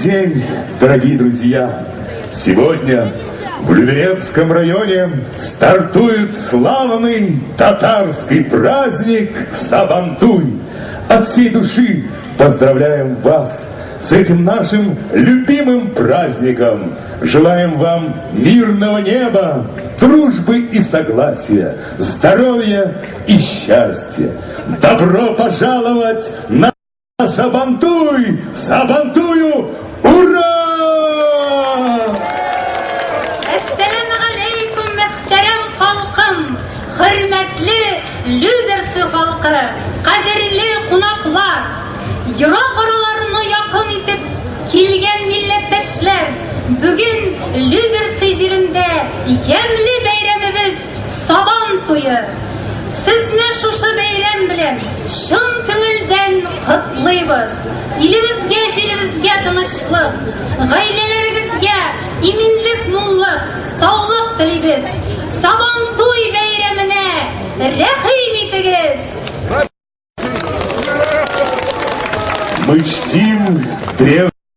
день, дорогие друзья! Сегодня в Люберецком районе стартует славный татарский праздник Сабантуй. От всей души поздравляем вас с этим нашим любимым праздником. Желаем вам мирного неба, дружбы и согласия, здоровья и счастья. Добро пожаловать на Сабантуй! Сабантую! Ура! Әссәламегаләйкүм, мөхтәрәм халкым, хөрмәтле Люберцы халкы, кадерле кунаклар! Ерак араларны якын итеп килгән милләттәшләр, бүген Люберцы җирендә ямьле бәйрәмебез Сабан туе! Сезне шушы бәйрәм белән чын күңелдән котлыйбыз! Илебезгә, җиребезгә тынычлык, гаиләләрегезгә иминлек, муллык, саулык телибез! Сабантуй бәйрәменә рәхим итегез! Мы чтим древних.